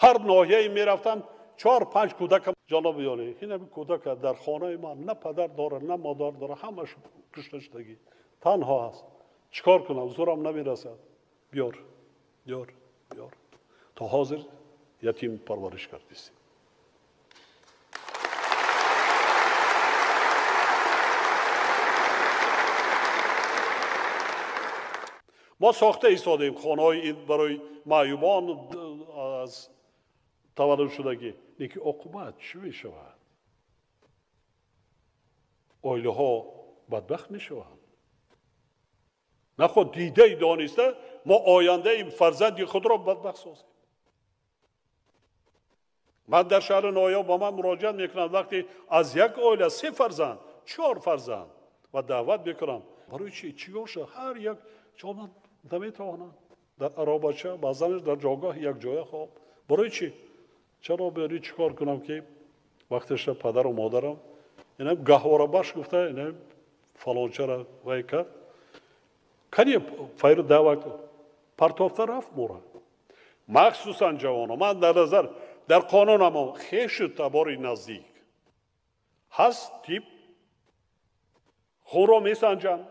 Ҳар ноҳияе мерафтам, 4-5 кӯдакам ҷаноб ёли. Ин ҳамин кӯдак дар хонаи ман на падар дорад, на модар дорад, ҳамаш кушта шудагӣ. Танҳо аст. Чикор кунам? Зӯрам намерасад. Биёр, биёр, биёр. То ҳозир ятим парвариш кардистем. Мо сохта истодем хонаҳои барои маъюбон аз таваллуд шудагӣ. Лекин оқибат чӣ мешавад? Оилаҳо бадбахт мешаванд. Наход дидаи дониста мо ояндаи фарзанди худро бадбахт созем. Ман дар шаҳри ноҳия ба ман муроҷиат мекунам, вақте аз як оила 3 фарзанд, 4 фарзанд ва даъват мекунам. Барои чӣ? Чӣ шуд? Ҳар як чомад наметавонанд. Дар аробача, баъзанаш дар ҷойгоҳ як ҷоя хоб. Барои чӣ? Чаро бери чӣ кор кунам ки вақтеша падару модарам инам гаҳворабаш гуфта, инам фалончара вай кард. Кани файру даъва партофта рафт мора. Махсусан ҷавонон, ман дар назар дар қонунамо хешу табори наздик ҳаст тип хунро месанҷанд.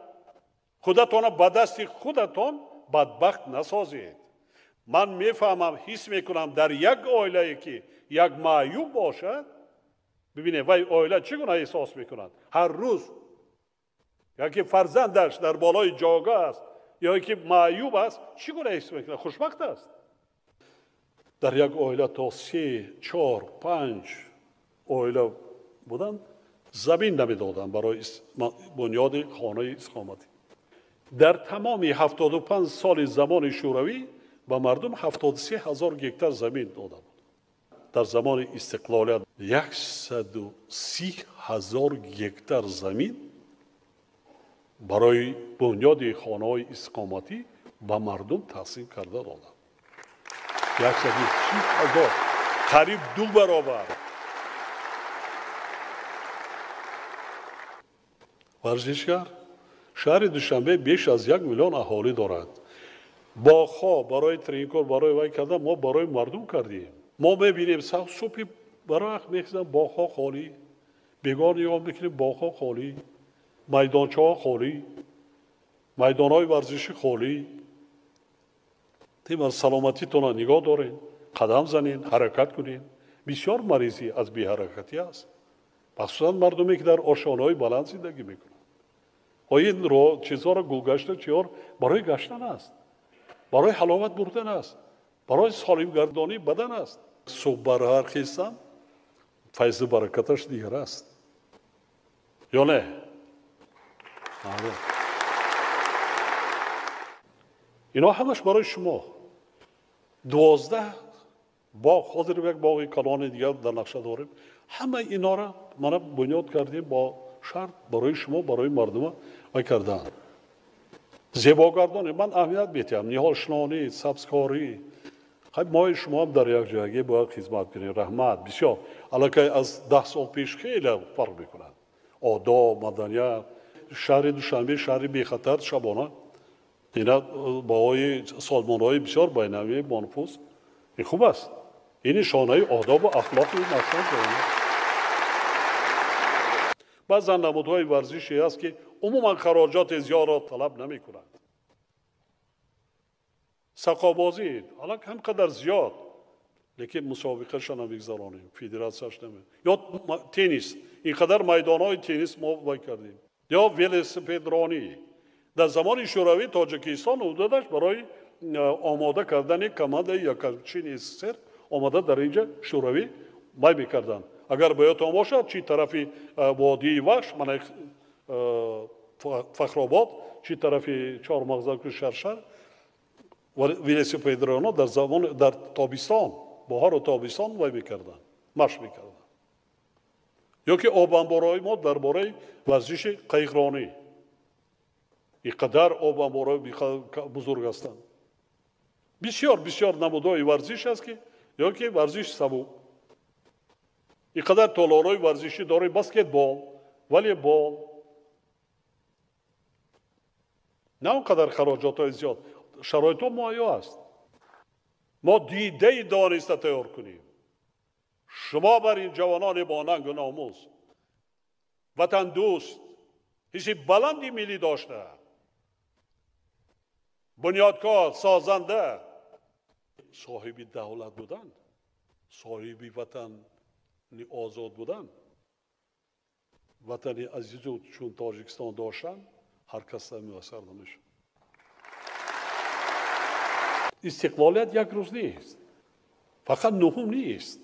Худатонро ба дасти худатон бадбахт насозед. Ман мефаҳмам, ҳис мекунам дар як оилае ки як маъюб бошад, бибинед вай оила чӣ гуна эҳсос мекунад. Ҳар рӯз яке фарзандаш дар болои ҷойгоҳ аст ё ки маъюб аст, чӣ гуна ҳис мекунад? Хушбахт аст. Дар як оила то 3, 4, 5 оила буданд, замин намедоданд барои бунёди хонаи истиқоматӣ. Дар тамоми 75 соли замони Шӯравӣ ба мардум 73 ҳазор гектар замин дода буд. Дар замони истиқлолият 130 ҳазор гектар замин барои бунёди хонаҳои истиқоматӣ ба мардум тақсим карда доданд. 130 ҳазор, қариб 2 баробар. Варзишгар шаҳри Душанбе беш аз 1 миллион аҳолӣ дорад. Боғҳо барои тренинкор, барои вай карда мо барои мардум кардем. Мо мебинем субҳи барвақт мехезанд, боғҳо холӣ, бегоҳ нигоҳ мекунем, боғҳо холӣ, майдончаҳо холӣ, майдонҳои варзишӣ холӣ. Тимар саломатитонро нигоҳ доред, қадам занед, ҳаракат кунед. Бисёр маризӣ аз беҳаракатӣ аст. Махсусан мардуме ки дар ошёнаҳои баланд зиндагӣ мекунанд. Ин чизҳоро гулгашта чиёр барои гаштан аст, барои ҳаловат бурдан аст, барои солимгардонии бадан аст. Субҳ барҳар хестам, файзу баракаташ дигар аст. Ё не? Ино ҳамаш барои шумо. 12 боғ, ҳозир як боғи калони дигар дар нақша дорем. Ҳамаи инора мана бунёд кардем бо шарт барои шумо, барои мардума вай кардан. Зебогардонӣ ман аҳамият медиҳам, ниҳолшинонӣ, сабзкорӣ. Хай мои шумо ҳам дар як ҷойгӣ бояд хизмат кунем. Раҳмат, бисёр. Аллакай аз 10 сол пеш хеле фарқ мекунад. Одоб, маданият. Шаҳри Душанбе шаҳри бехатар шабона. Ина баҳои созмонҳои бисёр байналмилалии бонуфуз. Ин хуб аст. Ин нишонаи одобу ахлоқи насли ҷавон. Баъзан намудҳои варзише аст ки умуман хароҷоти зиёдро талаб намекунад. Сақобозӣ аллак ҳам қадар зиёд, лекин мусобиқаша намегзаронем, федератсияш наме. Ё теннис, ин қадар майдонҳои теннис мо вай кардем. Ё велосипедронӣ. Дар замони Шӯравӣ Тоҷикистон ҳудудаш барои омода кардани командаи якчини СССР омада дар инҷа Шӯравӣ май мекарданд. Агар ба ёдтон бошад, чи тарафи водии Вахш, мана Фахробод, чи тарафи Чормағзаку Шаршар, велосипедроно дар замон дар тобистон, баҳору тобистон вай мекарданд, машқ мекарданд. Ё ки обанборҳои мо дар бораи варзиши қайиқронӣ. Ин қадар обанборҳои бузург ҳастанд. Бисёр бисёр намудҳои варзиш аст ки ё ки варзиши сабук. Ин қадар толорҳои варзишӣ дорем, баскетбол, волейбол. На он қадар хароҷотҳои зиёд. Шароитҳо муҳайё аст. Мо дидаи дониста тайёр кунем. Шумо бар ин ҷавонони бо нангу номус, ватандӯст, ҳисси баланди миллӣ дошта, бунёдкор, созанда, соҳиби давлат будан, соҳиби ватани озод будан, ватани азизу чун Тоҷикистон доштан, ҳар кас муяссар намешавад. Истиқлолият як рӯз нест, фақат нуҳум нест.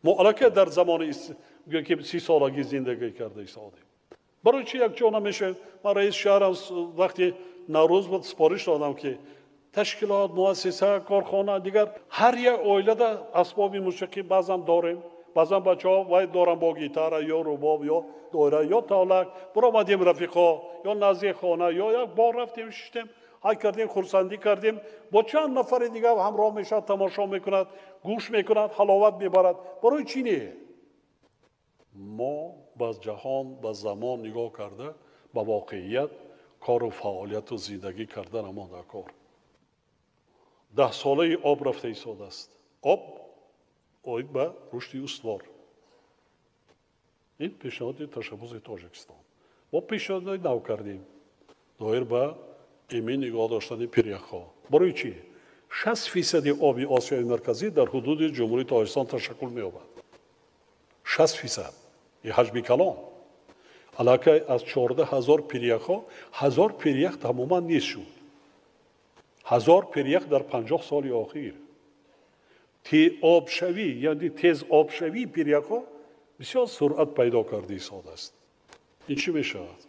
Мо аллакай дар замони ки 30 солагӣ зиндагӣ карда истодем. Барои чи якҷо намешавем? Ман раиси шаҳрам, вақти Наврӯз буд, супориш додам, ки ташкилот, муассиса, корхона, дигар ҳар як оилада асбоби мусиқӣ баъзан дорем, баъзан бачаҳо вай дорам бо гитара ё рубоб ё доира ё тавлак. Биромадем, рафиқо, ё назди хона, ё як бор рафтем, шиштем, ҳай кардем, хурсандӣ кардем. Бо чанд нафари дигар ҳамроҳ мешавад, тамошо мекунад, гӯш мекунад, ҳаловат мебарад. Барои чӣ не? Мо ба ҷаҳон, ба замон нигоҳ карда, ба воқеият кору фаъолияту зиндагӣ карданамон дар кор. Даҳсолаи об рафта истодааст. Об оид ба рушди устувор, ин пешниҳоди ташаббуси Тоҷикистон. Мо пешниҳодҳои нав кардем доир ба эмин нигоҳ доштани пиряхҳо. Барои чӣ? 60 фисади оби Осиёи Марказӣ дар ҳудуди Ҷумҳурии Тоҷикистон ташаккул меёбад. 60 фисад, ин ҳаҷми калон. Аллакай аз 14 000 пиряхҳо 1000 пирях тамоман нест шуд. 1000 пирях дар 50 соли охир. Обшавӣ, яъне тез обшавии пиряхҳо бисёр суръат пайдо карда истодааст. Ин чӣ мешавад?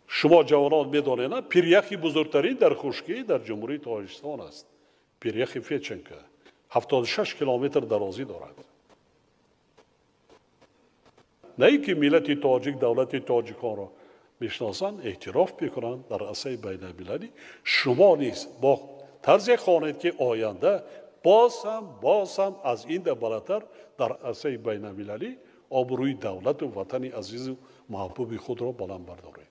Шумо ҷавонон медонед, пиряхи бузургтарин дар хушкӣ дар Ҷумҳурии Тоҷикистон аст. Пиряхи Федченко 76 километр дарозӣ дорад. На ин ки миллати тоҷик, давлати тоҷиконро мешиносанд, эътироф мекунанд дар арсаи байналмилалӣ. Шумо низ бо тарзе хонед, ки оянда боз ҳам, боз ҳам аз ин да баландтар дар арсаи байналмилалӣ обрӯи давлату ватани азизу маҳбуби худро баланд бардоред.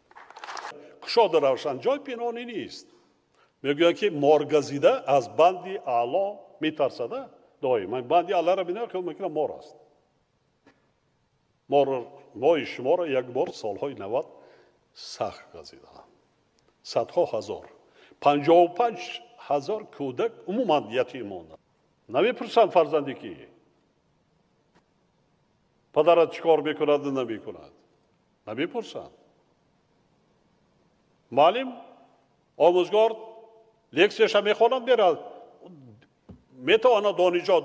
Кушода, равшан, ҷой пинҳонӣ нест. Мегӯянд, ки моргазида аз банди аъло метарсада. Доим банди аълоро бинад, хел мекунад, мор аст. Мои шуморо як бор солҳои 90 сахт газидаам. Садҳо ҳазор, 55 000 кӯдак умуман ятим монданд. Намепурсанд, фарзанде ки падарат чӣ кор мекунаду намекунад, намепурсанд. Муаллим, омӯзгор лексияша мехонад, мерад. Метавонад донишҷо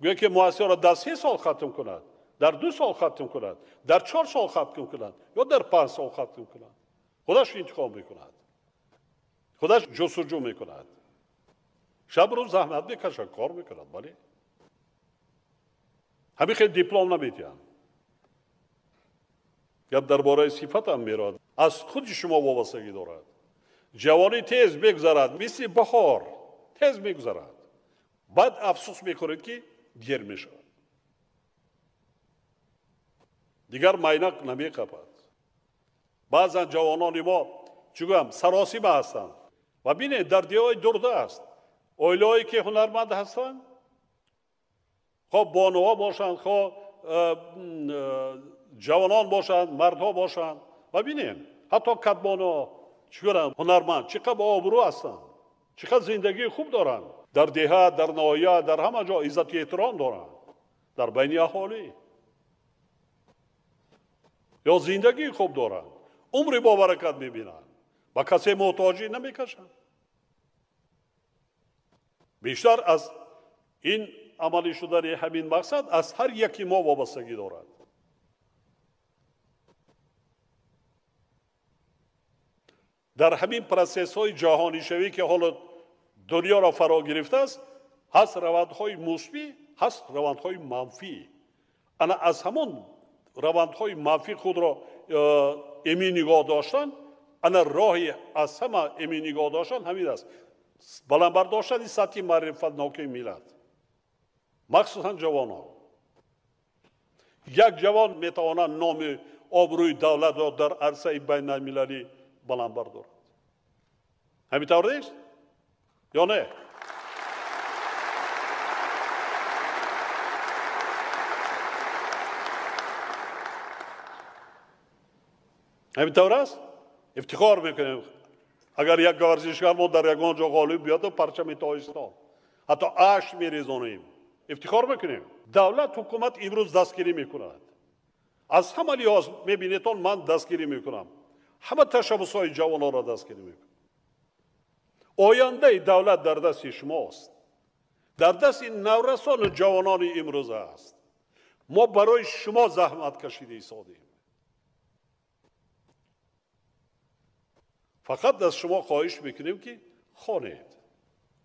гӯя, ки муассисаро дар 3 сол хатм кунад, дар 2 сол хатм кунад, дар 4 сол хатм кунад ё дар 5 сол хатм кунад. Худаш интихоб мекунад, худаш ҷустуҷӯ мекунад, шаб рӯз заҳмат мекашад, кор мекунад. Бале, ҳамин хел диплом наметиҳанд. Гап дар бораи сифатам меравад, аз худи шумо вобастагӣ дорад. Ҷавонӣ тез мегузарад, мисли баҳор тез мегузарад. Баъд афсӯс мекунед, ки дер мешавад, дигар майнақ намеқапад. Баъзан ҷавонони мо, чӣ гӯям, саросима ҳастанд. Ва бинед, дар деҳои дурдаст оилаҳое ки ҳунарманд ҳастанд, хоҳ бонуҳо бошанд, хоҳ ҷавонон бошанд, мардҳо бошанд, ва бинем, ҳатто кадбоно чӣ гӯям, ҳунарманд, чӣ қадр обрӯ ҳастанд, чӣ қадр зиндагии хуб доранд. Дар деҳа, дар ноҳия, дар ҳама ҷо иззату эҳтиром доранд дар байни аҳолӣ. Ё зиндагии хуб доранд, умри бобаракат мебинанд, ба касе муҳтоҷӣ намекашанд. Бештар аз ин амалӣ шудани ҳамин мақсад аз ҳар яки мо вобастагӣ дорад. Дар ҳамин процессҳои ҷаҳонишавӣ, ки ҳоло дунёро фаро гирифтааст, ҳаст равандҳои мусбӣ, ҳаст равандҳои манфӣ. Ана аз ҳамон равандҳои манфӣ худро эмин нигоҳ доштан, ана роҳи аз ҳама эмин нигоҳ доштан ҳамин аст: баланд бардоштани сатҳи маърифатнокии миллат, махсусан ҷавонон. Як ҷавон метавонад номи обрӯи давлатро дар арсаи байналмилалӣ баланд бардорад. Ҳамин тавр нест ё не? Ҳамин тавр аст? Ифтихор мекунем. Агар як варзишгар мо дар ягон ҷо ғолиб биёд, парчами Тоҷикистон, ҳатто ашк мерезонем, ифтихор мекунем. Давлат, ҳукумат имрӯз дастгирӣ мекунад. Аз ҳама лиҳоз мебинедон, ман дастгирӣ мекунам. Ҳама ташаббусҳои ҷавононро дастгирӣ мекунам. Ояндаи давлат дар дасти шумост. Дар дасти наврасону ҷавонони имрӯза аст. Мо барои шумо заҳмат кашида истодем. Фақат аз шумо хоҳиш мекунем, ки хонед,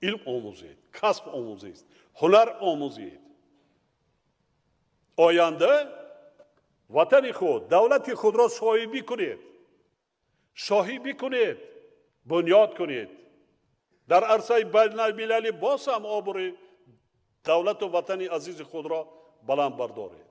илм омӯзед, касб омӯзед, ҳунар омӯзед. Оянда ватани худ, давлати худро соҳибӣ кунед, шоҳибӣ кунед, бунёд кунед. Дар арсаи байналмилалӣ боз ҳам обрӯи давлату ватани азизи худро баланд бардоред.